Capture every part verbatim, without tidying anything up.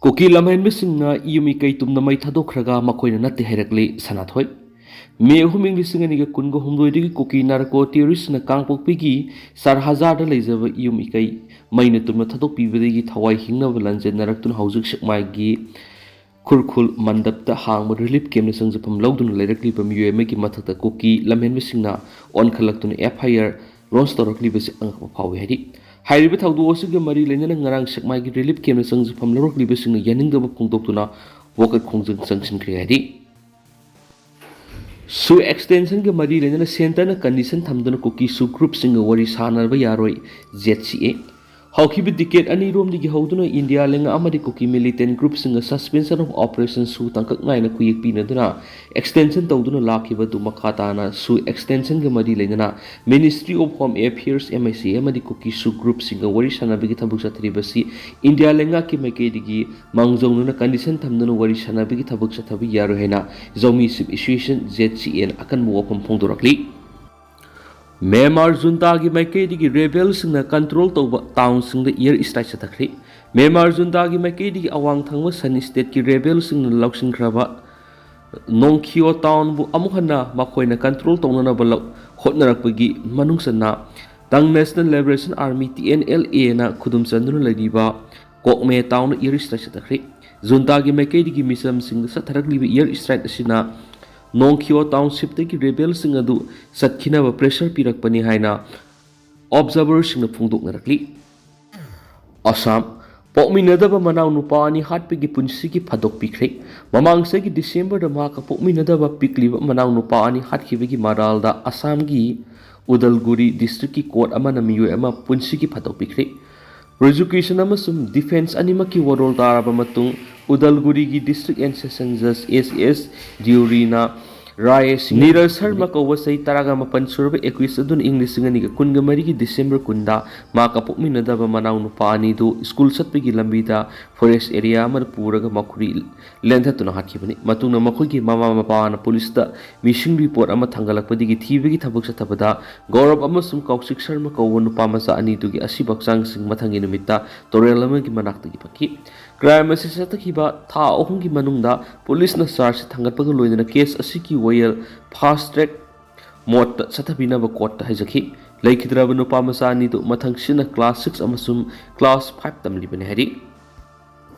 ꯀꯨꯀꯤ ꯂꯝꯍꯦꯟꯕꯁꯤꯡꯅ ꯏꯌꯨꯝ ꯏꯀꯩ ꯇꯨꯝꯅ ꯃꯩ ꯊꯥꯗꯣꯛꯈ꯭ꯔꯒ ꯃꯈꯣꯏꯅ ꯅꯠꯇꯦ ꯍꯥꯏꯔꯛꯂꯤ꯫ ꯁꯅꯥꯊꯣꯏ꯫ ꯃꯦ ꯑꯍꯨꯝ, ꯏꯪ ꯂꯤꯁꯤꯡ ꯑꯅꯤꯒ ꯀꯨꯟꯒ ꯍꯨꯝꯗꯣꯏꯗꯒꯤ ꯀꯨꯀꯤ ꯅꯥꯔꯀꯣ ꯇꯦꯔꯣꯔꯤꯁꯅ ꯀꯥꯡꯄꯣꯛꯄꯤꯒꯤ ꯁꯥꯔꯍꯥꯖꯥꯔꯗ ꯂꯩꯖꯕ ꯏꯌꯨꯝ ꯏꯀꯩ ꯃꯩꯅ ꯇꯨꯝꯅ ꯊꯥꯗꯣꯛꯄꯤꯕꯗꯒꯤ ꯊꯋꯥꯏ ꯍꯤꯡꯅꯕ ꯂꯥꯟꯖꯦꯟꯅꯔꯛꯇꯨꯅ ꯍꯧꯖꯤꯛ ꯁꯦꯛꯃꯥꯏꯒꯤ ꯈꯨꯔꯈꯨꯜ ꯃꯟꯗꯞꯇ ꯍꯥꯡꯕ ꯔꯤꯂꯤꯐ ꯀꯦꯝꯅ ꯆꯪꯖꯐꯝ ꯂꯧꯗꯨꯅ ꯂꯩꯔꯛꯂꯤꯕ ꯃꯤꯑꯣꯏ ꯑꯃꯒꯤ ꯃꯊꯛꯇ ꯀꯨꯀꯤ ꯂꯝꯍꯦꯟꯕꯁꯤꯡꯅ ꯑꯣꯟꯈꯠꯂꯛꯇꯨꯅ ꯑꯦꯐ ꯑꯥꯏ ꯑꯥꯔ ꯂꯣꯟꯁ ꯇꯧꯔꯛꯂꯤꯕꯁꯤ ꯑꯉꯛꯄ ꯐꯥꯎꯏ ꯍꯥꯏꯔꯤ꯫ ꯍꯥꯏꯔꯤꯕ ꯊꯧꯗꯣꯛ ꯑꯁꯤꯒ ꯃꯔꯤ ꯂꯩꯅꯅ ꯉꯔꯥꯡ ꯁꯦꯛꯃꯥꯏꯒꯤ ꯔꯤꯂꯤꯐ ꯀꯦꯝꯅ ꯆꯪꯖꯐꯝ ꯂꯧꯔꯛꯂꯤꯕꯁꯤꯡꯅ ꯌꯥꯅꯤꯡꯗꯕ ꯐꯣꯡꯗꯣꯛꯇꯨꯅ ꯋꯥꯀꯠ ꯈꯣꯡꯖꯪ ꯆꯪꯁꯤꯟꯈ꯭ꯔꯦ ꯍꯥꯏꯔꯤ꯫ ꯁꯨ ꯑꯦꯛꯁꯇꯦꯟꯁꯟꯒ ꯃꯔꯤ ꯂꯩꯅꯅ ꯁꯦꯟꯇꯔꯅ ꯀꯟꯗꯤꯁꯟ ꯊꯝꯗꯨꯅ ꯀꯨꯀꯤ ꯁꯨ ꯒ꯭ꯔꯨꯞꯁꯤꯡꯒ ꯋꯥꯔꯤ ꯁꯥꯟꯅꯕ ꯌꯥꯔꯣꯏ, ꯖꯦꯠ ꯁꯤ ꯑꯦ꯫ ꯍꯧꯈꯤꯕ ꯗꯤꯀꯦꯠ ꯑꯅꯤꯔꯣꯝꯗꯒꯤ ꯍꯧꯗꯨꯅ ꯏꯟꯗꯤꯌꯥ ꯂꯩꯉꯥꯛ ꯑꯃꯗꯤ ꯀꯨꯀꯤ ꯃꯤꯂꯤꯇꯦꯟ ꯒ꯭ꯔꯨꯞꯁꯤꯡꯒ ꯁꯁꯄꯦꯟꯁꯟ ꯑꯣꯐ ꯑꯣꯄꯔꯦꯁꯟ ꯁꯨ ꯇꯥꯡꯀꯛ ꯅꯥꯏꯅ ꯈꯨꯌꯦꯛ ꯄꯤꯅꯗꯨꯅ ꯑꯦꯛꯁꯇꯦꯟꯁꯟ ꯇꯧꯗꯨꯅ ꯂꯥꯛꯈꯤꯕ ꯑꯗꯨ ꯃꯈꯥ ꯇꯥꯅ ꯁꯨ ꯑꯦꯛꯁꯇꯦꯟꯁꯟꯒ ꯃꯔꯤ ꯂꯩꯅꯅ ministry of home affairs, M I C A, ꯑꯃꯗꯤ ꯀꯨꯀꯤ ꯁꯨ ꯒ꯭ꯔꯨꯞꯁꯤꯡꯒ ꯋꯥꯔꯤ ꯁꯥꯟꯅꯕꯒꯤ ꯊꯕꯛ ꯆꯠꯊꯔꯤꯕꯁꯤ ꯏꯟꯗꯤꯌꯥ ꯂꯩꯉꯥꯛꯀꯤ ꯃꯥꯏꯀꯩꯗꯒꯤ ꯃꯥꯡꯖꯧꯅꯅ ꯀꯟꯗꯤꯁꯟ ꯊꯝꯗꯨꯅ ꯋꯥꯔꯤ ꯁꯥꯟꯅꯕꯒꯤ ꯊꯕꯛ ꯆꯠꯊꯕ ꯌꯥꯔꯣꯏ ꯍꯥꯏꯅ ꯖꯧꯃꯤ ꯁꯤꯞ ꯑꯦꯁꯣꯁꯤꯌꯦꯁꯟ, ꯖꯦꯠ ꯁꯤ ꯑꯦꯅ ꯑꯀꯟꯕ ꯋꯥꯐꯝ ꯐꯣꯡꯗꯣꯔꯛꯂꯤ꯫ ꯃ꯭ꯌꯥꯟꯃꯥꯔ ꯖꯨꯟꯇꯥꯒꯤ ꯃꯥꯏꯀꯩꯗꯒꯤ ꯔꯦꯕꯦꯜꯁꯤꯡꯅ ꯀꯟꯇ꯭ꯔꯣꯜ ꯇꯧꯕ ꯇꯥꯎꯟꯁꯤꯡꯗ ꯏꯌꯔ ꯁ꯭ꯇ꯭ꯔꯥꯏꯛ ꯆꯠꯊꯈ꯭ꯔꯤ꯫ ꯃ꯭ꯌꯥꯟꯃꯥꯔ ꯖꯨꯟꯇꯥꯒꯤ ꯃꯥꯏꯀꯩꯗꯒꯤ ꯑꯋꯥꯡ ꯊꯪꯕ ꯁꯟ ꯁ꯭ꯇꯦꯠꯀꯤ ꯔꯦꯕꯦꯜꯁꯤꯡꯅ ꯂꯧꯁꯤꯟꯈ꯭ꯔꯕ ꯅꯣꯡꯈꯤꯌꯣ ꯇꯥꯎꯟꯕꯨ ꯑꯃꯨꯛ ꯍꯟꯅ ꯃꯈꯣꯏꯅ ꯀꯟꯇ꯭ꯔꯣꯜ ꯇꯧꯅꯅꯕ ꯂꯧ-, ꯍꯣꯠꯅꯔꯛꯄꯒꯤ ꯃꯅꯨꯡ ꯆꯟꯅ ꯇꯪ national liberation army, T N L ꯑꯦꯅ ꯈꯨꯗꯨꯝ ꯆꯟꯗꯨꯅ ꯂꯩꯔꯤꯕ ꯀꯣꯛꯃꯦ ꯇꯥꯎꯟꯗ ꯏꯌꯔ ꯁ꯭ꯇ꯭ꯔꯥꯏꯛ ꯆꯠꯊꯈ꯭ꯔꯤ꯫ ꯖꯨꯟꯇꯥꯒꯤ ꯃꯥꯏꯀꯩꯗꯒꯤ ꯃꯤꯆꯝꯁꯤꯡꯗ ꯆꯠꯊꯔꯛꯂꯤꯕ ꯏꯌꯔ ꯁ꯭ꯇ꯭ꯔꯥꯏꯛ ꯑꯁꯤꯅ ꯅꯣꯡꯈꯤꯌꯣ ꯇꯥꯎꯟꯁꯤꯞꯇꯒꯤ ꯔꯦꯕꯦꯜꯁꯤꯡ ꯑꯗꯨ ꯆꯠꯈꯤꯅꯕ ꯄ꯭ꯔꯦꯁꯔ ꯄꯤꯔꯛꯄꯅꯤ ꯍꯥꯏꯅ ꯑꯣꯕꯖꯥꯔꯚꯔꯁꯤꯡꯅ ꯐꯣꯡꯗꯣꯛꯅꯔꯛꯂꯤ꯫ ꯑꯁꯥꯝ꯫ ꯄꯣꯛꯃꯤꯟꯅꯗꯕ ꯃꯅꯥꯎ ꯅꯨꯄꯥ ꯑꯅꯤ ꯍꯥꯠꯄꯒꯤ ꯄꯨꯟꯁꯤꯒꯤ ꯐꯥꯗꯣꯛ ꯄꯤꯈ꯭ꯔꯦ꯫ ꯃꯃꯥꯡ ꯆꯍꯤꯒꯤ ꯗꯤꯁꯦꯝꯕꯔꯗ ꯃꯍꯥꯛꯀ ꯄꯣꯛꯃꯤꯟꯅꯗꯕ ꯄꯤꯛꯂꯤꯕ ꯃꯅꯥꯎ ꯅꯨꯄꯥ ꯑꯅꯤ ꯍꯥꯠꯈꯤꯕꯒꯤ ꯃꯔꯥꯜꯗ ꯑꯁꯥꯝꯒꯤ ꯎꯗꯜꯒꯨꯔꯤ ꯗꯤꯁꯇ꯭ꯔꯤꯛꯀꯤ ꯀꯣꯔꯠ ꯑꯃꯅ ꯃꯤꯑꯣꯏ ꯑꯃ ꯄꯨꯟꯁꯤꯒꯤ ꯐꯥꯗꯣꯛ ꯄꯤꯈ꯭ꯔꯦ꯫ ꯄ꯭ꯔꯣꯁꯤꯀ꯭ꯌꯨꯁꯟ ꯑꯃꯁꯨꯡ ꯗꯤꯐꯦꯟꯁ ꯑꯅꯤꯃꯛꯀꯤ ꯋꯥꯔꯣꯜ ꯇꯥꯔꯕ ꯃꯇꯨꯡ, ꯎꯗꯜꯒꯨꯔꯤꯒꯤ ꯗꯤꯁꯇ꯭ꯔꯤꯛ ꯑꯦꯟ ꯁꯦꯁꯟ ꯖꯖ ꯑꯦꯁ ꯑꯦꯁ ꯗ꯭ꯌꯨꯔꯤꯅ ꯔꯥꯏ ꯑꯁꯤ ꯅꯤꯔꯜ ꯁꯔꯃ ꯀꯧꯕ ꯆꯍꯤ ꯇꯔꯥꯒ ꯃꯥꯄꯟ ꯁꯨꯔꯕ ꯑꯦꯀ꯭ꯌꯨꯁ ꯑꯗꯨꯅ ꯏꯪ ꯂꯤꯁꯤꯡ ꯑꯅꯤꯒ ꯀꯨꯟꯒ ꯃꯔꯤꯒꯤ ꯗꯤꯁꯦꯝꯕꯔ ꯀꯨꯟꯗ ꯃꯍꯥꯛꯀ ꯄꯣꯛꯃꯤꯟꯅꯗꯕ ꯃꯅꯥꯎ ꯅꯨꯄꯥ ꯑꯅꯤꯗꯨ ꯁ꯭ꯀꯨꯜ ꯆꯠꯄꯒꯤ ꯂꯝꯕꯤꯗ ꯐꯣꯔꯦꯁ ꯑꯦꯔꯤꯌꯥ ꯑꯃꯗ ꯄꯨꯔꯒ ꯃꯈꯨꯔꯤ ꯂꯦꯟꯊꯠꯇꯨꯅ ꯍꯥꯠꯈꯤꯕꯅꯤ꯫ ꯃꯇꯨꯡꯗ ꯃꯈꯣꯏꯒꯤ ꯃꯃꯥ ꯃꯄꯥꯅ ꯄꯨꯂꯤꯁꯇ ꯃꯤꯁꯤꯡ ꯔꯤꯄꯣꯔꯠ ꯑꯃ ꯊꯥꯡꯒꯠꯂꯛꯄꯗꯒꯤ ꯊꯤꯕꯒꯤ ꯊꯕꯛ ꯆꯠꯊꯕꯗ ꯒꯧꯔꯕ ꯑꯃꯁꯨꯡ ꯀꯧꯁꯤꯛ ꯁꯔꯃ ꯀꯧꯕ ꯅꯨꯄꯥ ꯃꯆꯥ ꯑꯅꯤꯗꯨꯒꯤ ꯑꯁꯤꯕ ꯍꯛꯆꯥꯡꯁꯤꯡ ꯃꯊꯪꯒꯤ ꯅꯨꯃꯤꯠꯇ ꯇꯨꯔꯦꯜ ꯑꯃꯒꯤ ꯃꯅꯥꯛꯇꯒꯤ ꯐꯪꯈꯤ꯫ ꯀ꯭ꯔꯥꯏꯝ ꯑꯁꯤ ꯆꯠꯊꯈꯤꯕ ꯊꯥ ꯑꯍꯨꯝꯒꯤ ꯃꯅꯨꯡꯗ ꯄꯨꯂꯤꯁꯅ ꯆꯥꯔꯖꯁꯤ ꯊꯥꯡꯒꯠꯄꯒ ꯂꯣꯏꯅꯅ ꯀꯦꯁ ꯑꯁꯤꯒꯤ ꯋꯥꯌꯦꯜ ꯐꯥꯁ ꯇ꯭ꯔꯦꯛ ꯃꯣꯠꯇ ꯆꯠꯊꯕꯤꯅꯕ ꯀꯣꯔꯠꯇ ꯍꯥꯏꯖꯈꯤ꯫ ꯂꯩꯈꯤꯗ꯭ꯔꯕ ꯅꯨꯄꯥ ꯃꯆꯥ ꯑꯅꯤꯗꯨ ꯃꯊꯪꯁꯤꯠꯅ ꯀ꯭ꯂꯥꯁ ꯁꯤꯛꯁ ꯑꯃꯁꯨꯡ ꯀ꯭ꯂꯥꯁ ꯐꯥꯏꯚ ꯇꯝꯂꯤꯕꯅꯤ ꯍꯥꯏꯔꯤ꯫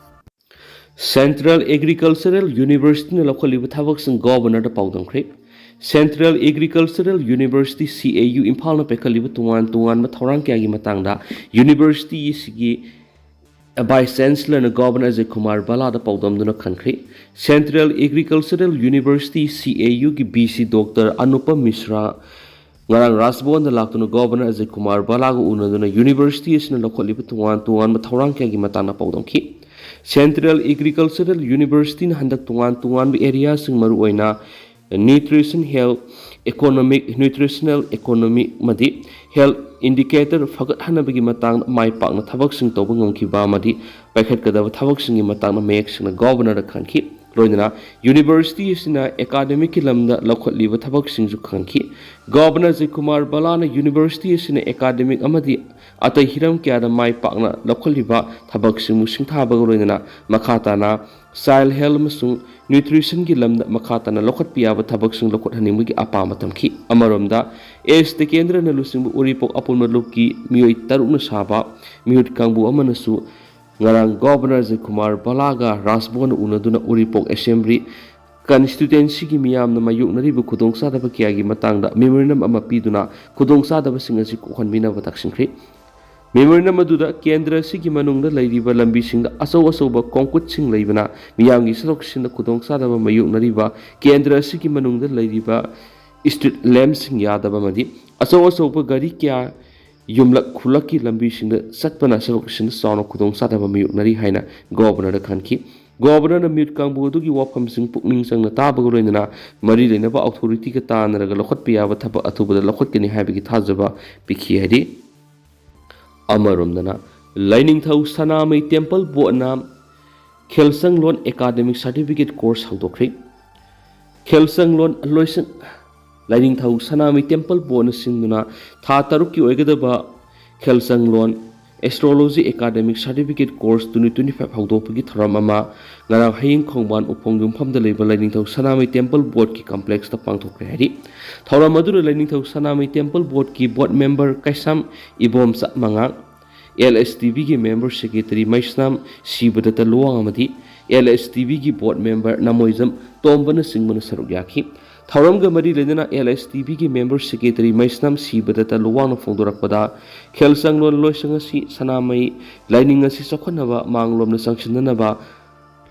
ꯁꯦꯟꯇ꯭ꯔꯦꯜ ꯑꯦꯒ꯭ꯔꯤꯀꯜꯆꯔꯦꯜ ꯌꯨꯅꯤꯚꯔꯁꯤꯇꯤꯅ ꯂꯧꯈꯠꯂꯤꯕ ꯊꯕꯛꯁꯤꯡ ꯒꯣꯚꯔꯅꯔꯗ ꯄꯥꯎꯗꯝꯈ꯭ꯔꯦ꯫ ꯁꯦꯟꯇ꯭ꯔꯦꯜ ꯑꯦꯒ꯭ꯔꯤꯀꯜꯆꯔꯦꯜ ꯌꯨꯅꯤꯚꯔꯁꯤꯇꯤ, ꯁꯤ ꯑꯦ ꯌꯨ, ꯏꯝꯐꯥꯜꯅ ꯄꯥꯏꯈꯠꯂꯤꯕ ꯇꯣꯉꯥꯟ ꯇꯣꯉꯥꯟꯕ ꯊꯧꯔꯥꯡ ꯀꯌꯥꯒꯤ ꯃꯇꯥꯡꯗ ꯌꯨꯅꯤꯚꯔꯁꯤꯇꯤ ꯑꯁꯤꯒꯤ ꯚꯥꯏꯁ ꯆꯥꯟꯁꯦꯂꯔꯅ ꯒꯣꯚꯔꯅꯔ ꯑꯖꯌ ꯀꯨꯃꯥꯔ ꯚꯜꯂꯥꯗ ꯄꯥꯎꯗꯝꯗꯨꯅ ꯈꯪꯈ꯭ꯔꯦ꯫ ꯁꯦꯟꯇ꯭ꯔꯦꯜ ꯑꯦꯒ꯭ꯔꯤꯀꯜꯆꯔꯦꯜ ꯌꯨꯅꯤꯚꯔꯁꯤꯇꯤ, ꯁꯤ ꯑꯦ ꯌꯨꯒꯤ ꯚꯤ ꯁꯤ ꯗꯣꯛꯇꯔ ꯑꯅꯨꯄꯝ ꯃꯤꯁ꯭ꯔꯥ ꯉꯔꯥꯡ ꯔꯥꯖꯚꯕꯟꯗ ꯂꯥꯛꯇꯨꯅ ꯒꯣꯚꯔꯅꯔ ꯑꯖꯌ ꯀꯨꯃꯥꯔ ꯚꯜꯂꯥꯒ ꯎꯅꯗꯨꯅ ꯌꯨꯅꯤꯚꯔꯁꯤꯇꯤ ꯑꯁꯤꯅ ꯂꯧꯈꯠꯂꯤꯕ ꯇꯣꯉꯥꯟ ꯇꯣꯉꯥꯟꯕ ꯊꯧꯔꯥꯡ ꯀꯌꯥꯒꯤ ꯃꯇꯥꯡꯗ ꯄꯥꯎꯗꯝꯈꯤ꯫ ꯁꯦꯟꯇ꯭ꯔꯦꯜ ꯑꯦꯒ꯭ꯔꯤꯀꯜꯆꯔꯦꯜ ꯌꯨꯅꯤꯚꯔꯁꯤꯇꯤꯅ ꯍꯟꯗꯛ ꯇꯣꯉꯥꯟ ꯇꯣꯉꯥꯟꯕ ꯑꯦꯔꯤꯌꯥꯁꯤꯡ, ꯃꯔꯨꯑꯣꯏꯅ nutrition, health, economic, nutritional economy ꯑꯃꯗꯤ ꯍꯦꯜꯊ ꯏꯟꯗꯤꯀꯦꯇꯔ ꯐꯒꯠꯍꯟꯅꯕꯒꯤ ꯃꯇꯥꯡꯗ ꯃꯥꯏ ꯄꯥꯛꯅ ꯊꯕꯛꯁꯤꯡ ꯇꯧꯕ ꯉꯝꯈꯤꯕ ꯑꯃꯗꯤ ꯄꯥꯏꯈꯠꯀꯗꯕ ꯊꯕꯛꯁꯤꯡꯒꯤ ꯃꯇꯥꯡꯗ ꯃꯌꯦꯛ ꯁꯦꯡꯅ ꯒꯣꯚꯔꯅꯔꯗ ꯈꯪꯈꯤ꯫ ꯂꯣꯏꯅꯅ ꯌꯨꯅꯤꯚꯔꯁꯤꯇꯤ ꯑꯁꯤꯅ ꯑꯦꯀꯥꯗꯃꯤꯛꯀꯤ ꯂꯝꯗ ꯂꯧꯈꯠꯂꯤꯕ ꯊꯕꯛꯁꯤꯡꯁꯨ ꯈꯪꯈꯤ꯫ ꯒꯣꯚꯔꯅꯔ ꯑꯖꯌ ꯀꯨꯃꯥꯔ ꯚꯜꯂꯥꯅ ꯌꯨꯅꯤꯚꯔꯁꯤꯇꯤ ꯑꯁꯤꯅ ꯑꯦꯀꯥꯗꯃꯤꯛ ꯑꯃꯗꯤ ꯑꯇꯩ ꯍꯤꯔꯝ ꯀꯌꯥꯗ ꯃꯥꯏ ꯄꯥꯛꯅ ꯂꯧꯈꯠꯂꯤꯕ ꯊꯕꯛꯁꯤꯡꯕꯨ ꯁꯤꯡꯊꯥꯕꯒ ꯂꯣꯏꯅꯅ ꯃꯈꯥ ꯇꯥꯅ ꯆꯥꯏꯜꯗ ꯍꯦꯜꯊ ꯑꯃꯁꯨꯡ ꯅ꯭ꯌꯨꯇ꯭ꯔꯤꯁꯟꯒꯤ ꯂꯝꯗ ꯃꯈꯥ ꯇꯥꯅ ꯂꯧꯈꯠꯄ ꯌꯥꯕ ꯊꯕꯛꯁꯤꯡ ꯂꯧꯈꯠꯍꯟꯅꯤꯡꯕꯒꯤ ꯑꯄꯥꯝꯕ ꯊꯝꯈꯤ꯫ ꯑꯃꯔꯣꯝꯗ, ꯑꯦꯁ ꯇꯤꯀꯦꯟꯗ꯭ꯔꯅ ꯂꯨꯆꯤꯡꯕ ꯎꯔꯤꯄꯣꯛ ꯑꯄꯨꯟꯕ ꯂꯨꯞꯀꯤ ꯃꯤꯑꯣꯏ ꯇꯔꯨꯛꯅ ꯁꯥꯕ ꯃꯤꯍꯨꯠ ꯀꯥꯡꯕꯨ ꯑꯃꯅꯁꯨ ꯉꯔꯥꯡ ꯒꯣꯚꯔꯅꯔ ꯑꯖꯌ ꯀꯨꯃꯥꯔ ꯚꯜꯂꯥꯒ ꯔꯥꯖꯚꯕꯟꯗ ꯎꯅꯗꯨꯅ ꯎꯔꯤꯄꯣꯛ ꯑꯦꯁꯦꯝꯕ꯭ꯂꯤ ꯀꯟꯁꯇꯤꯇ꯭ꯌꯨꯌꯦꯟꯁꯤꯒꯤ ꯃꯤꯌꯥꯝꯅ ꯃꯥꯌꯣꯛꯅꯔꯤꯕ ꯈꯨꯗꯣꯡꯆꯥꯗꯕ ꯀꯌꯥꯒꯤ ꯃꯇꯥꯡꯗ ꯃꯦꯃꯣꯔꯦꯟꯗꯝ ꯑꯃ ꯄꯤꯗꯨꯅ ꯈꯨꯗꯣꯡꯆꯥꯗꯕꯁꯤꯡ ꯑꯁꯤ ꯀꯣꯛꯍꯟꯕꯤꯅꯕ ꯇꯛꯁꯤꯟꯈ꯭ꯔꯦ꯫ ꯃꯦꯃꯣꯔꯦꯟꯗꯝ ꯑꯗꯨꯗ ꯀꯦꯟꯗ꯭ꯔ ꯑꯁꯤꯒꯤ ꯃꯅꯨꯡꯗ ꯂꯩꯔꯤꯕ ꯂꯝꯕꯤꯁꯤꯡꯗ ꯑꯆꯧ ꯑꯆꯧꯕ ꯀꯣꯡꯀ꯭ꯔꯤꯠꯁꯤꯡ ꯂꯩꯕꯅ ꯃꯤꯌꯥꯝꯒꯤ ꯆꯠꯊꯣꯛ ꯆꯠꯁꯤꯟꯗ ꯈꯨꯗꯣꯡꯆꯥꯗꯕ ꯃꯥꯌꯣꯛꯅꯔꯤꯕ, ꯀꯦꯟꯗ꯭ꯔ ꯑꯁꯤꯒꯤ ꯃꯅꯨꯡꯗ ꯂꯩꯔꯤꯕ ꯁ꯭ꯇ꯭ꯔꯤꯠ ꯂꯦꯝꯞꯁꯤꯡ ꯌꯥꯗꯕ ꯑꯃꯗꯤ ꯑꯆꯧ ꯑꯆꯧꯕ ꯒꯥꯔꯤ ꯀꯌꯥ ꯌꯨꯝꯂꯛ ꯈꯨꯜꯂꯛꯀꯤ ꯂꯝꯕꯤꯁꯤꯡꯗ ꯆꯠꯄꯅ ꯆꯠꯊꯣꯛ ꯆꯠꯁꯤꯟꯗ ꯆꯥꯎꯅ ꯈꯨꯗꯣꯡꯆꯥꯗꯕ ꯃꯥꯌꯣꯛꯅꯔꯤ ꯍꯥꯏꯅ ꯒꯣꯚꯔꯅꯔꯗ ꯈꯪꯍꯟꯈꯤ꯫ ꯒꯣꯕꯔꯅꯔꯅ ꯃꯤꯌꯨꯠ ꯀꯥꯡꯕꯨ ꯑꯗꯨꯒꯤ ꯋꯥꯐꯝꯁꯤꯡ ꯄꯨꯛꯅꯤꯡ ꯆꯪꯅ ꯇꯥꯕꯒ ꯂꯣꯏꯅꯅ ꯃꯔꯤ ꯂꯩꯅꯕ ꯑꯣꯊꯣꯔꯤꯇꯤꯒ ꯇꯥꯟꯅꯔꯒ ꯂꯧꯈꯠꯄ ꯌꯥꯕ ꯊꯕꯛ ꯑꯊꯨꯕꯗ ꯂꯧꯈꯠꯀꯅꯤ ꯍꯥꯏꯕꯒꯤ ꯊꯥꯖꯕ ꯄꯤꯈꯤ ꯍꯥꯏꯔꯤ꯫ ꯑꯃꯔꯣꯝꯗꯅ, ꯂꯥꯏꯅꯤꯡꯊꯧ ꯁꯅꯥꯃꯍꯤ ꯇꯦꯝꯄꯜ ꯕꯣꯔꯗꯅ ꯈꯦꯜꯁꯪꯂꯣꯟ ꯑꯦꯀꯥꯗꯃꯤꯛ ꯁꯥꯔꯇꯤꯐꯤꯀꯦꯠ ꯀꯣꯔꯁ ꯍꯧꯗꯣꯛꯈ꯭ꯔꯦ꯫ ꯈꯦꯜꯁꯪꯂꯣꯟ ꯂꯣꯏꯁꯪ ꯂꯥꯏꯅꯤꯡꯊꯧ ꯁꯅꯥꯃꯍꯤ ꯇꯦꯝꯄꯜ ꯕꯣꯔꯗꯅ ꯁꯤꯟꯗꯨꯅ ꯊꯥ ꯇꯔꯨꯛꯀꯤ ꯑꯣꯏꯒꯗꯕ ꯈꯦꯜꯁꯪꯂꯣꯟ astrology academic certificate course twenty twenty five ꯍꯧꯗꯣꯛꯄꯒꯤ ꯊꯧꯔꯝ ꯑꯃ ꯉꯔꯥꯡ ꯍꯌꯦꯡ ꯈꯣꯡꯕꯥꯟ ꯎꯐꯣꯡ ꯌꯨꯝꯐꯝꯗ ꯂꯩꯕ ꯂꯥꯏꯅꯤꯡꯊꯧ ꯁꯅꯥꯃꯍꯤ ꯇꯦꯝꯄꯜ ꯕꯣꯔꯗꯀꯤ ꯀꯝꯄ꯭ꯂꯦꯛꯁꯇ ꯄꯥꯡꯊꯣꯛꯈ꯭ꯔꯦ ꯍꯥꯏꯔꯤ꯫ ꯊꯧꯔꯝ ꯑꯗꯨꯗ ꯂꯥꯏꯅꯤꯡꯊꯧ ꯁꯅꯥꯃꯍꯤ ꯇꯦꯝꯄꯜ ꯕꯣꯔꯗꯀꯤ ꯕꯣꯔꯗ ꯃꯦꯝꯕꯔ ꯀꯩꯁꯥꯝ ꯏꯕꯣꯝꯆꯥ ꯃꯉꯥꯡ, ꯑꯦꯜ ꯑꯦꯁ ꯇꯤ ꯚꯤꯒꯤ ꯃꯦꯝꯕꯔ ꯁꯦꯀ꯭ꯔꯦꯇꯔꯤ ꯃꯩꯁꯅꯥꯝ ꯁꯤꯕꯗꯠꯇ ꯂꯨꯋꯥꯡ ꯑꯃꯗꯤ ꯑꯦꯜ ꯑꯦꯁ ꯇꯤ ꯚꯤꯒꯤ ꯕꯣꯔꯗ ꯃꯦꯝꯕꯔ ꯅꯃꯣꯏꯖꯝ ꯇꯣꯝꯕꯅꯆꯤꯡꯕꯅ ꯁꯔꯨꯛ ꯌꯥꯈꯤ꯫ ꯊꯧꯔꯝꯒ ꯃꯔꯤ ꯂꯩꯅꯅ ꯑꯦꯜ ꯑꯦꯁ ꯇꯤ ꯚꯤꯒꯤ ꯃꯦꯝꯕꯔ ꯁꯦꯀ꯭ꯔꯦꯇꯔꯤ ꯃꯩꯁꯅꯥꯝ ꯁꯤꯕꯗꯠꯇ ꯂꯨꯋꯥꯡꯅ ꯐꯣꯡꯗꯣꯔꯛꯄꯗ, ꯈꯦꯜꯁꯪꯂꯣꯟ ꯂꯣꯏꯁꯪ ꯑꯁꯤ ꯁꯅꯥꯃꯍꯤ ꯂꯥꯏꯅꯤꯡ ꯑꯁꯤ ꯆꯥꯎꯈꯠꯅꯕ ꯃꯥꯡꯂꯣꯝꯗ ꯆꯪꯁꯤꯟꯅꯅꯕ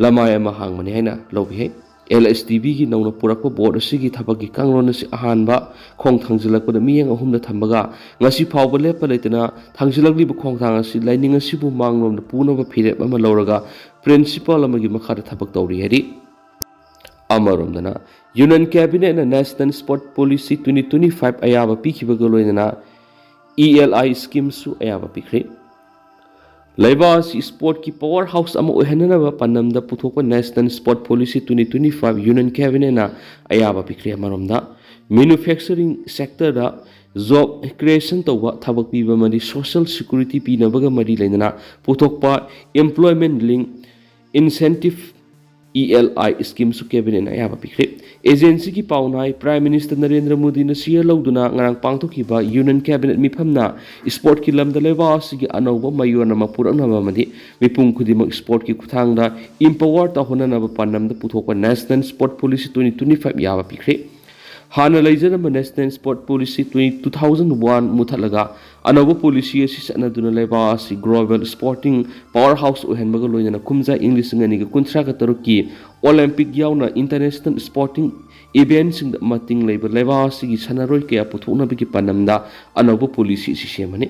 ꯂꯃꯥꯏ ꯑꯃ ꯍꯥꯡꯕꯅꯤ ꯍꯥꯏꯅ ꯂꯧꯕꯤꯈꯤ꯫ ꯑꯦꯜ ꯑꯦꯁ ꯇꯤ ꯚꯤꯒꯤ ꯅꯧꯅ ꯄꯨꯔꯛꯄ ꯕꯣꯔꯗ ꯑꯁꯤꯒꯤ ꯊꯕꯛꯀꯤ ꯀꯥꯡꯂꯣꯟ ꯑꯁꯤ ꯑꯍꯥꯟꯕ ꯈꯣꯡ ꯊꯥꯡꯖꯤꯜꯂꯛꯄꯗ ꯃꯤꯠꯌꯦꯡ ꯑꯍꯨꯝꯗ ꯊꯝꯕꯒ ꯉꯁꯤ ꯐꯥꯎꯕ ꯂꯦꯞꯄ ꯂꯩꯇꯅ ꯊꯥꯡꯖꯤꯜꯂꯛꯂꯤꯕ ꯈꯣꯡꯊꯥꯡ ꯑꯁꯤ ꯂꯥꯏꯅꯤꯡ ꯑꯁꯤꯕꯨ ꯃꯥꯡꯂꯣꯝꯗ ꯄꯨꯅꯕ ꯐꯤꯔꯦꯞ ꯑꯃ ꯂꯧꯔꯒ ꯄ꯭ꯔꯤꯟꯁꯤꯄꯥꯜ ꯑꯃꯒꯤ ꯃꯈꯥꯗ ꯊꯕꯛ ꯇꯧꯔꯤ ꯍꯥꯏꯔꯤ꯫ ꯑꯃꯔꯣꯝꯗꯅ, ꯌꯨꯅꯤꯌꯟ ꯀꯦꯕꯤꯅꯦꯠꯅ national sport policy twenty twenty five ꯑꯌꯥꯕ ꯄꯤꯈꯤꯕꯒ ꯂꯣꯏꯅꯅ ꯏ ꯑꯦꯜ ꯑꯥꯏ ꯁ꯭ꯀꯤꯝꯁꯨ ꯑꯌꯥꯕ ꯄꯤꯈ꯭ꯔꯦ꯫ ꯂꯩꯕꯥꯛ ꯑꯁꯤ ꯁ꯭ꯄꯣꯔꯠꯀꯤ ꯄꯋꯥꯔ ꯍꯥꯎꯁ ꯑꯃ ꯑꯣꯏꯍꯟꯅꯅꯕ ꯄꯥꯟꯗꯝꯗ ꯄꯨꯊꯣꯛꯄ national sport policy twenty twenty five union ꯀꯦꯕꯤꯅꯦꯠꯅ ꯑꯌꯥꯕ ꯄꯤꯈ꯭ꯔꯦ꯫ ꯑꯃꯔꯣꯝꯗ, ꯃꯦꯅꯨꯐꯦꯛꯆꯔꯤꯡ ꯁꯦꯛꯇꯔꯗ ꯖꯣꯕ ꯀ꯭ꯔꯤꯌꯦꯁꯟ ꯇꯧꯕ, ꯊꯕꯛ ꯄꯤꯕ ꯑꯃꯗꯤ ꯁꯣꯁꯤꯌꯦꯜ ꯁꯦꯀ꯭ꯌꯨꯔꯤꯇꯤ ꯄꯤꯅꯕꯒ ꯃꯔꯤ ꯂꯩꯅꯅ ꯄꯨꯊꯣꯛꯄ employment link incentive, E L I ꯁ꯭ꯀꯤꯝꯁꯨ ꯀꯦꯕꯤꯅꯦꯠꯅ ꯑꯌꯥꯕ ꯄꯤꯈ꯭ꯔꯦ꯫ ꯑꯦꯖꯦꯟꯁꯤꯒꯤ ꯄꯥꯎꯅꯥꯏ, ꯄ꯭ꯔꯥꯏꯝ ꯃꯤꯅꯤꯁꯇꯔ ꯅꯔꯦꯟꯗ꯭ꯔ ꯃꯣꯗꯤꯅ ꯆꯤꯌꯔ ꯂꯧꯗꯨꯅ ꯉꯔꯥꯡ ꯄꯥꯡꯊꯣꯛꯈꯤꯕ ꯌꯨꯅꯤꯌꯟ ꯀꯦꯕꯤꯅꯦꯠ ꯃꯤꯐꯝꯅ ꯁ꯭ꯄꯣꯔꯠꯀꯤ ꯂꯝꯗ ꯂꯩꯕꯥꯛ ꯑꯁꯤꯒꯤ ꯑꯅꯧꯕ ꯃꯌꯣꯟ ꯑꯃ ꯄꯨꯔꯛꯅꯕ ꯑꯃꯗꯤ ꯃꯤꯄꯨꯝ ꯈꯨꯗꯤꯡꯃꯛ ꯁ꯭ꯄꯣꯔꯠꯀꯤ ꯈꯨꯠꯊꯥꯡꯗ empower ꯇꯧꯍꯟꯅꯅꯕ ꯄꯥꯟꯗꯝꯗ ꯄꯨꯊꯣꯛꯄ national sport policy twenty twenty five ꯌꯥꯕ ꯄꯤꯈ꯭ꯔꯦ꯫ ꯍꯥꯟꯅ ꯂꯩꯖꯔꯝꯕ national sport policy twenty, two thousand one ꯃꯨꯊꯠꯂꯒ ꯑꯅꯧꯕ ꯄꯣꯂꯤꯁꯤ ꯑꯁꯤ ꯆꯠꯅꯗꯨꯅ ꯂꯩꯕꯥꯛ ꯑꯁꯤ ꯒ꯭ꯂꯣꯕꯦꯜ ꯁ꯭ꯄꯣꯔꯇꯤꯡ ꯄꯋꯥꯔ ꯍꯥꯎꯁ ꯑꯣꯏꯍꯟꯕꯒ ꯂꯣꯏꯅꯅ ꯀꯨꯝꯖꯥ ꯏꯪ ꯂꯤꯁꯤꯡ ꯑꯅꯤꯒ ꯀꯨꯟꯊ꯭ꯔꯥꯒ ꯇꯔꯨꯛꯀꯤ ꯑꯣꯂꯦꯝꯄꯤꯛ ꯌꯥꯎꯅ ꯏꯟꯇꯔꯅꯦꯁꯅꯦꯜ ꯁ꯭ꯄꯣꯔꯇꯤꯡ ꯏꯚꯦꯟꯠꯁꯤꯡꯗ ꯃꯇꯤꯡ ꯂꯩꯕ ꯂꯩꯕꯥꯛ ꯑꯁꯤꯒꯤ ꯁꯥꯟꯅꯔꯣꯏ ꯀꯌꯥ ꯄꯨꯊꯣꯛꯅꯕꯒꯤ ꯄꯥꯟꯗꯝꯗ ꯑꯅꯧꯕ ꯄꯣꯂꯤꯁꯤ ꯑꯁꯤ ꯁꯦꯝꯕꯅꯤ꯫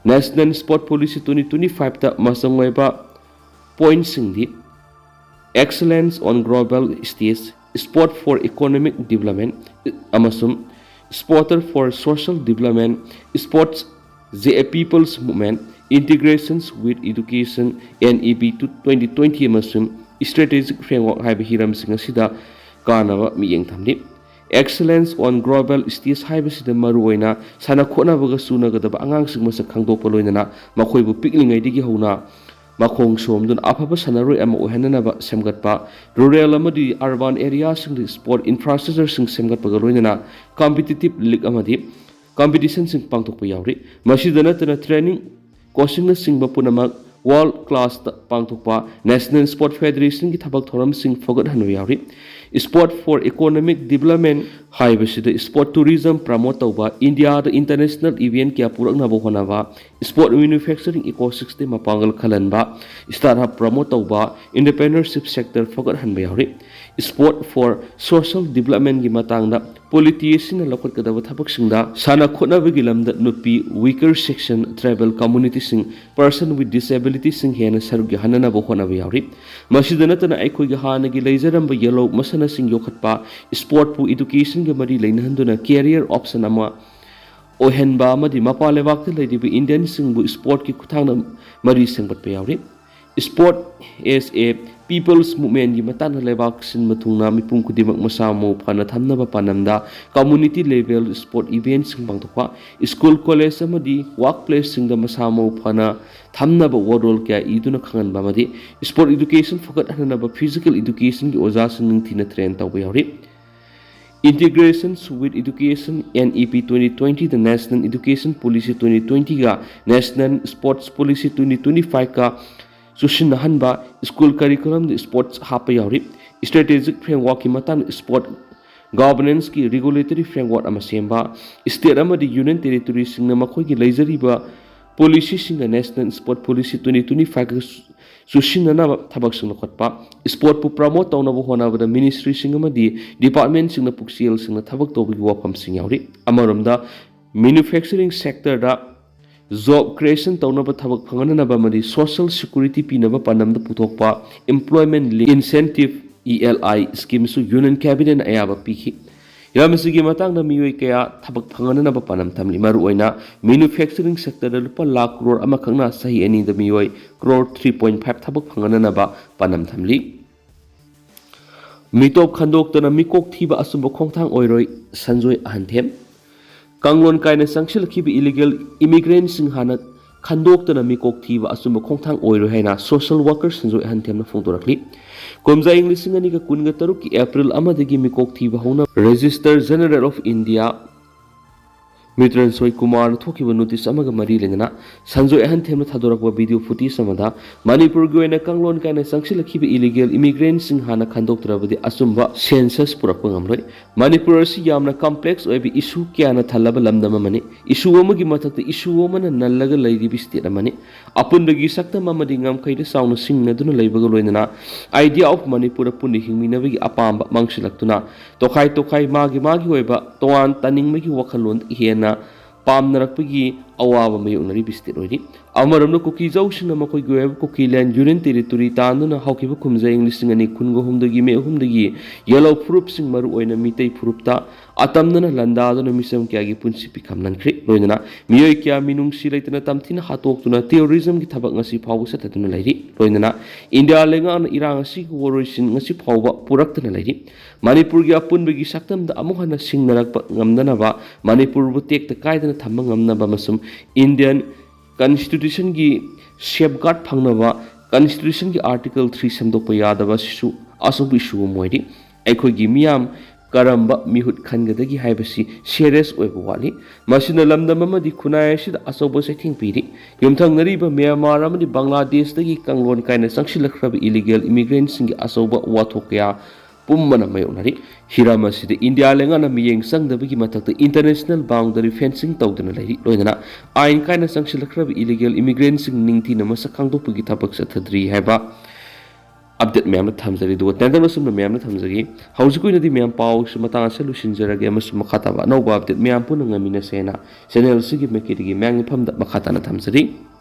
National sport policy twenty twenty ꯐꯥꯏꯚꯇ ꯃꯆꯪ ꯑꯣꯏꯕ ꯄꯣꯏꯟꯠꯁꯤꯡꯗꯤ: Excellence on Global Stage, Sport for Economic Development ꯑꯃꯁꯨꯡ Sport for Social Development, Sports as a People's Movement, Integrations with Education, N E P twenty twenty ꯑꯃꯁꯨꯡ Strategic Framework ꯍꯥꯏꯕ ꯍꯤꯔꯝꯁꯤꯡ ꯑꯁꯤꯗ ꯀꯥꯟꯅꯕ ꯃꯤꯠꯌꯦꯡ ꯊꯝꯂꯤ꯫ Excellence on Global Stage ꯍꯥꯏꯕꯁꯤꯗ ꯃꯔꯨꯑꯣꯏꯅ ꯁꯥꯟꯅ ꯈꯣꯠꯅꯕꯒ ꯆꯨꯅꯒꯗꯕ ꯑꯉꯥꯡꯁꯤꯡ ꯃꯁꯛ ꯈꯪꯗꯣꯛꯄ, ꯂꯣꯏꯅꯅ ꯃꯈꯣꯏꯕꯨ ꯄꯤꯛꯂꯤꯉꯩꯗꯒꯤ ꯍꯧꯅ ꯃꯈꯣꯡ ꯁꯣꯝꯗꯨꯅ ꯑꯐꯕ ꯁꯥꯟꯅꯔꯣꯏ ꯑꯃ ꯑꯣꯏꯍꯟꯅꯅꯕ ꯁꯦꯝꯒꯠꯄ, rural ꯑꯃꯗꯤ urban areaꯁꯤꯡꯗ sport infrastructureꯁꯤꯡ ꯁꯦꯝꯒꯠꯄꯒ ꯂꯣꯏꯅꯅ competitive league ꯑꯃꯗꯤ competitionꯁꯤꯡ ꯄꯥꯡꯊꯣꯛꯄ ꯌꯥꯎꯔꯤ꯫ ꯃꯁꯤꯗ ꯅꯠꯇꯅ training, coachingꯅꯆꯤꯡꯕ ꯄꯨꯝꯅꯃꯛ world classꯇ ꯄꯥꯡꯊꯣꯛꯄ, National Sport Federationꯒꯤ ꯊꯕꯛ ꯊꯧꯔꯝꯁꯤꯡ ꯐꯒꯠꯍꯟꯕ ꯌꯥꯎꯔꯤ꯫ Sport for Economic Development ꯍꯥꯏꯕꯁꯤꯗ sport tourism promote ꯇꯧꯕ, ꯏꯟꯗꯤꯌꯥꯗ international event ꯀꯌꯥ ꯄꯨꯔꯛꯅꯕ ꯍꯣꯠꯅꯕ, sport manufacturing ecosystem ꯃꯄꯥꯡꯒꯜ ꯀꯜꯍꯟꯕ, startup promote ꯇꯧꯕ, entrepreneurship sector ꯐꯒꯠꯍꯟꯕ ꯌꯥꯎꯔꯤ꯫ Sport for Social Developmentꯀꯤ ꯃꯇꯥꯡꯗ polity ꯑꯁꯤꯅ ꯂꯧꯈꯠꯀꯗꯕ ꯊꯕꯛꯁꯤꯡꯗ ꯁꯥꯟꯅ ꯈꯣꯠꯅꯕꯒꯤ ꯂꯝꯗ ꯅꯨꯄꯤ, weaker section, tribal communityꯁꯤꯡ, person with disabilityꯁꯤꯡ ꯍꯦꯟꯅ ꯁꯔꯨꯛ ꯌꯥꯍꯟꯅꯅꯕ ꯍꯣꯠꯅꯕ ꯌꯥꯎꯔꯤ꯫ ꯃꯁꯤꯗ ꯅꯠꯇꯅ ꯑꯩꯈꯣꯏꯒꯤ ꯍꯥꯟꯅꯒꯤ ꯂꯩꯖꯔꯝꯕ ꯌꯦꯜꯍꯧ ꯃꯁꯥꯟꯅꯁꯤꯡ ꯌꯣꯛꯈꯠꯄ, sportꯄꯨ educationꯒ ꯃꯔꯤ ꯂꯩꯅꯍꯟꯗꯨꯅ career option ꯑꯃ ꯑꯣꯏꯍꯟꯕ ꯑꯃꯗꯤ ꯃꯄꯥꯟ ꯂꯩꯕꯥꯛꯇ ꯂꯩꯔꯤꯕ Indianꯁꯤꯡꯕꯨ sportꯀꯤ ꯈꯨꯠꯊꯥꯡꯗ ꯃꯔꯤ ꯁꯦꯝꯒꯠꯄ ꯌꯥꯎꯔꯤ꯫ Sport as a People's Movementꯀꯤ ꯃꯇꯥꯡꯗ ꯂꯩꯕꯥꯛ ꯁꯤꯟꯕ ꯊꯨꯡꯅ ꯃꯤꯄꯨꯝ ꯈꯨꯗꯤꯡꯃꯛ ꯃꯁꯥ ꯃꯎ ꯐꯅ ꯊꯝꯅꯕ ꯄꯥꯟꯗꯝꯗ community level sport eventꯁꯤꯡ ꯄꯥꯡꯊꯣꯛꯄ, school, college ꯑꯃꯗꯤ workplaceꯁꯤꯡꯗ ꯃꯁꯥ ꯃꯎ ꯐꯅ ꯊꯝꯅꯕ ꯋꯥꯔꯣꯜ ꯀꯌꯥ ꯏꯗꯨꯅ ꯈꯪꯍꯟꯕ ꯑꯃꯗꯤ sport education ꯐꯒꯠꯍꯟꯅꯕ physical educationꯒꯤ ꯑꯣꯖꯥꯁꯤꯡ ꯅꯤꯡꯊꯤꯅ train ꯇꯧꯕ ꯌꯥꯎꯔꯤ꯫ Integrations with Education, N E P twenty twenty, the National Education Policy twenty twentyꯒ National Sports Policy twenty twenty fiveꯀ ꯆꯨꯁꯤꯟꯅꯍꯟꯕ, school curriculumꯗ sports ꯍꯥꯞꯄ ꯌꯥꯎꯔꯤ꯫ Strategic frameworkꯀꯤ ꯃꯇꯥꯡꯗ sport governanceꯀꯤ regulatory framework ꯑꯃ ꯁꯦꯝꯕ, state ꯑꯃꯗꯤ union territoryꯁꯤꯡꯅ ꯃꯈꯣꯏꯒꯤ ꯂꯩꯖꯔꯤꯕ policyꯁꯤꯡꯒ National Sport Policy twenty twenty fiveꯀ ꯆꯨꯁꯤꯟꯅꯅꯕ ꯊꯕꯛꯁꯤꯡ ꯂꯧꯈꯠꯄ, sportꯄꯨ promote ꯇꯧꯅꯕ ꯍꯣꯠꯅꯕꯗ ministryꯁꯤꯡ ꯑꯃꯗꯤ departmentꯁꯤꯡꯅ ꯄꯨꯛꯆꯦꯜꯁꯤꯡꯅ ꯊꯕꯛ ꯇꯧꯕꯒꯤ ꯋꯥꯐꯝꯁꯤꯡ ꯌꯥꯎꯔꯤ꯫ ꯑꯃꯔꯣꯝꯗ manufacturing sectorꯗ Job creation ꯇꯧꯅꯕ, ꯊꯕꯛ ꯐꯪꯍꯟꯅꯕ ꯑꯃꯗꯤ social security ꯄꯤꯅꯕ ꯄꯥꯟꯗꯝꯗ ꯄꯨꯊꯣꯛꯄ Employment Linked Incentive, E L I, scheme ꯁꯨ Union Cabinet ꯅ ꯑꯌꯥꯕ ꯄꯤꯈꯤ꯫ ꯍꯤꯔꯝ ꯑꯁꯤꯒꯤ ꯃꯇꯥꯡꯗ ꯃꯤꯑꯣꯏ ꯀꯌꯥ ꯊꯕꯛ ꯐꯪꯍꯟꯅꯕ ꯄꯥꯟꯗꯝ ꯊꯝꯂꯤ꯫ ꯃꯔꯨꯑꯣꯏꯅ manufacturing sector ꯗ ꯂꯨꯄꯥ ꯂꯥꯈ ꯀ꯭ꯔꯣꯔ ꯑꯃꯈꯛꯅ ꯆꯍꯤ ꯑꯅꯤꯗ ꯃꯤꯑꯣꯏ ꯀ꯭ꯔꯣꯔ three point five ꯊꯕꯛ ꯐꯪꯍꯟꯅꯕ ꯄꯥꯟꯗꯝ ꯊꯝꯂꯤ꯫ ꯃꯤꯇꯣꯞ ꯈꯟꯗꯣꯛꯇꯅ ꯃꯤꯀꯣꯛ ꯊꯤꯕ ꯑꯆꯨꯝꯕ ꯈꯣꯡꯊꯥꯡ ꯑꯣꯏꯔꯣꯏ, ꯁꯟꯖꯣꯏ ꯑꯍꯟꯊꯦꯝ꯫ ꯀꯥꯡꯂꯣꯟ ꯀꯥꯏꯅ ꯆꯪꯁꯤꯜꯂꯛꯈꯤꯕ illegal immigrant ꯁꯤꯡ ꯍꯥꯟꯅ ꯈꯟꯗꯣꯛꯇꯅ ꯃꯤꯀꯣꯛ ꯊꯤꯕ ꯑꯆꯨꯝꯕ ꯈꯣꯡꯊꯥꯡ ꯑꯣꯏꯔꯣꯏ ꯍꯥꯏꯅ social worker ꯁꯟꯖꯣꯏ ꯑꯍꯟꯊꯦꯝꯅ ꯐꯣꯡꯗꯣꯔꯛꯂꯤ꯫ ꯀꯨꯝꯖꯥ ꯏꯪ ꯂꯤꯁꯤꯡ ꯑꯅꯤꯒ ꯀꯨꯟꯒ ꯇꯔꯨꯛꯀꯤ April ꯑꯃꯗꯒꯤ ꯃꯤꯀꯣꯛ ꯊꯤꯕ ꯍꯧꯅ Registrar General of India ꯃꯤꯇ꯭ꯔꯟ ꯁꯣꯏ ꯀꯨꯃꯥꯔꯅ ꯊꯣꯛꯈꯤꯕ notice ꯑꯃꯒ ꯃꯔꯤ ꯂꯩꯅꯅ ꯁꯟꯖꯣꯏ ꯑꯍꯟꯊꯦꯝꯅ ꯊꯥꯗꯣꯔꯛꯄ video footage ꯑꯃꯗ ꯃꯅꯤꯄꯨꯔꯒꯤ ꯑꯣꯏꯅ ꯀꯥꯡꯂꯣꯟ ꯀꯥꯏꯅ ꯆꯪꯁꯤꯜꯂꯛꯈꯤꯕ illegal immigrant ꯁꯤꯡ ꯍꯥꯟꯅ ꯈꯟꯗꯣꯛꯇ꯭ꯔꯕꯗꯤ ꯑꯆꯨꯝꯕ census ꯄꯨꯔꯛꯄ ꯉꯝꯂꯣꯏ꯫ ꯃꯅꯤꯄꯨꯔ ꯑꯁꯤ ꯌꯥꯝꯅ complex ꯑꯣꯏꯕ issue ꯀꯌꯥꯅ ꯊꯜꯂꯕ ꯂꯝꯗꯝ ꯑꯃꯅꯤ꯫ Issue ꯑꯃꯒꯤ ꯃꯊꯛꯇ issue ꯑꯃꯅ ꯅꯜꯂꯒ ꯂꯩꯔꯤꯕ state ꯑꯃꯅꯤ꯫ ꯑꯄꯨꯟꯕꯒꯤ ꯁꯛꯇꯝ ꯑꯃꯗꯤ ꯉꯝꯈꯩꯗ ꯆꯥꯎꯅ ꯁꯤꯡꯅꯗꯨꯅ ꯂꯩꯕꯒ ꯂꯣꯏꯅꯅ idea of ꯃꯅꯤꯄꯨꯔꯗ ꯄꯨꯟꯅ ꯍꯤꯡꯃꯤꯟꯅꯕꯒꯤ ꯑꯄꯥꯝꯕ ꯃꯥꯡꯁꯤꯜꯂꯛꯇꯨꯅ ꯇꯣꯈꯥꯏ ꯇꯣꯈꯥꯏ, ꯃꯥꯒꯤ ꯃꯥꯒꯤ ꯑꯣꯏꯕ ꯇꯣꯉꯥꯟ ꯇꯥꯅꯤꯡꯕꯒꯤ ꯋꯥꯈꯜꯂꯣꯟꯗꯒꯤ ꯍꯦꯟꯅ ꯄꯥꯝꯅꯔꯛꯄꯒꯤ ꯑꯋꯥꯕ ꯃꯥꯌꯣꯛꯅꯔꯤꯕ state ꯑꯣꯏꯔꯤ꯫ ꯑꯃꯔꯣꯝꯗ ꯀꯨꯀꯤꯖꯧꯁꯤꯡꯅ ꯃꯈꯣꯏꯒꯤ ꯑꯣꯏꯕ ꯀꯨꯀꯤꯂꯦꯟ Union Territory ꯇꯥꯟꯗꯨꯅ ꯍꯧꯈꯤꯕ ꯀꯨꯝꯖꯥ ꯏꯪ ꯂꯤꯁꯤꯡ ꯑꯅꯤ ꯀꯨꯟꯒ ꯑꯍꯨꯝꯗꯒꯤ ꯃꯦ ꯑꯍꯨꯝꯗꯒꯤ ꯌꯦꯜꯂꯧ ꯐꯨꯔꯨꯞꯁꯤꯡ, ꯃꯔꯨꯑꯣꯏꯅ ꯃꯤꯇꯩ ꯐꯨꯔꯨꯞꯇ ꯑꯇꯝꯅꯅ ꯂꯥꯟꯗꯥꯗꯨꯅ ꯃꯤꯆꯝ ꯀꯌꯥꯒꯤ ꯄꯨꯟꯁꯤ ꯄꯤꯈꯝ ꯅꯟꯈ꯭ꯔꯦ꯫ ꯂꯣꯏꯅꯅ ꯃꯤꯑꯣꯏ ꯀꯌꯥ ꯃꯤꯅꯨꯡꯁꯤ ꯂꯩꯇꯅ ꯇꯝꯊꯤꯅ ꯍꯥꯠꯇꯣꯛꯇꯨꯅ terrorism ꯒꯤ ꯊꯕꯛ ꯉꯁꯤ ꯐꯥꯎꯕ ꯆꯠꯊꯗꯨꯅ ꯂꯩꯔꯤ꯫ ꯂꯣꯏꯅꯅ ꯏꯟꯗꯤꯌꯥ ꯂꯩꯉꯥꯛꯅ ꯏꯔꯥꯡ ꯑꯁꯤꯒꯤ ꯋꯥꯔꯣꯏꯁꯤꯟ ꯉꯁꯤ ꯐꯥꯎꯕ ꯄꯨꯔꯛꯇꯅ ꯂꯩꯔꯤ꯫ ꯃꯅꯤꯄꯨꯔꯒꯤ ꯑꯄꯨꯟꯕꯒꯤ ꯁꯛꯇꯝꯗ ꯑꯃꯨꯛ ꯍꯟꯅ ꯁꯤꯡꯅꯔꯛꯄ ꯉꯝꯗꯅꯕ, ꯃꯅꯤꯄꯨꯔꯕꯨ ꯇꯦꯛꯇ ꯀꯥꯏꯗꯅ ꯊꯝꯕ ꯉꯝꯅꯕ ꯑꯃꯁꯨꯡ Indian Constitution ꯒꯤ safeguard ꯐꯪꯅꯕ Constitution ꯒꯤ Article three ꯁꯦꯝꯗꯣꯛꯄ ꯌꯥꯗꯕ ꯑꯁꯤꯁꯨ ꯑꯆꯧꯕ issue ꯑꯃ ꯑꯣꯏꯔꯤ꯫ ꯑꯩꯈꯣꯏꯒꯤ ꯃꯤꯌꯥꯝ ꯀꯔꯝꯕ ꯃꯤꯍꯨꯠ ꯈꯟꯒꯗꯒꯦ ꯍꯥꯏꯕꯁꯤ serious ꯑꯣꯏꯕ ꯋꯥꯠꯂꯤ꯫ ꯃꯁꯤꯅ ꯂꯝꯗꯝ ꯑꯃꯗꯤ ꯈꯨꯟꯅꯥꯏ ꯑꯁꯤꯗ ꯑꯆꯧꯕ ꯆꯩꯊꯦꯡ ꯄꯤꯔꯤ꯫ ꯌꯨꯝꯊꯪꯅꯔꯤꯕ ꯃ꯭ꯌꯥꯟꯃꯥꯔ ꯑꯃꯗꯤ ꯕꯪꯒ꯭ꯂꯥꯗꯦꯁꯇꯒꯤ ꯀꯥꯡꯂꯣꯟ ꯀꯥꯏꯅ ꯆꯪꯁꯤꯜꯂꯛꯈ꯭ꯔꯕ illegal immigrant ꯁꯤꯡꯒꯤ ꯑꯆꯧꯕ ꯋꯥꯊꯣꯛ ꯀꯌꯥ ꯄꯨꯝꯕꯅ ꯃꯥꯌꯣꯛꯅꯔꯤ꯫ ꯍꯤꯔꯝ ꯑꯁꯤꯗ ꯏꯟꯗꯤꯌꯥ ꯂꯩꯉꯥꯛꯅ ꯃꯤꯠꯌꯦꯡ ꯆꯪꯗꯕꯒꯤ ꯃꯊꯛꯇ international boundary fencing ꯇꯧꯗꯨꯅ ꯂꯩꯔꯤ꯫ ꯂꯣꯏꯅꯅ ꯑꯥꯏꯟ ꯀꯥꯏꯅ ꯆꯪꯁꯤꯜꯂꯛꯈ꯭ꯔꯕ illegal immigrant ꯁꯤꯡ ꯅꯤꯡꯊꯤꯅ ꯃꯁꯛ ꯈꯪꯗꯣꯛꯄꯒꯤ ꯊꯕꯛ ꯆꯠꯊꯗ꯭ꯔꯤ ꯍꯥꯏꯕ ꯑꯞꯗꯦꯠ ꯃꯌꯥꯝꯗ ꯊꯝꯖꯔꯤ꯫ ꯑꯗꯨꯒ ꯇꯦꯟꯗꯔ ꯃꯁꯤꯡꯅ ꯃꯌꯥꯝꯗ ꯊꯝꯖꯒꯦ꯫ ꯍꯧꯖꯤꯛꯀꯤ ꯑꯣꯏꯅꯗꯤ ꯃꯌꯥꯝ ꯄꯥꯎꯁꯤ ꯃꯇꯥꯡ ꯑꯁꯤꯗ ꯂꯣꯏꯁꯤꯟꯖꯔꯒꯦ ꯑꯃꯁꯨꯡ ꯃꯈꯥ ꯇꯥꯕ ꯑꯅꯧꯕ ꯑꯞꯗꯦꯠ ꯃꯌꯥꯝ ꯄꯨꯟꯅ ꯉꯥꯏꯃꯤꯟꯅꯁꯦꯅ ꯆꯦꯅꯦꯜ ꯑꯁꯤꯒꯤ ꯃꯥꯏꯀꯩꯗꯒꯤ ꯃꯌꯥꯝꯒꯤ ꯃꯐꯝꯗ ꯃꯈꯥ ꯇꯥꯅ ꯊꯝꯖꯔꯤ꯫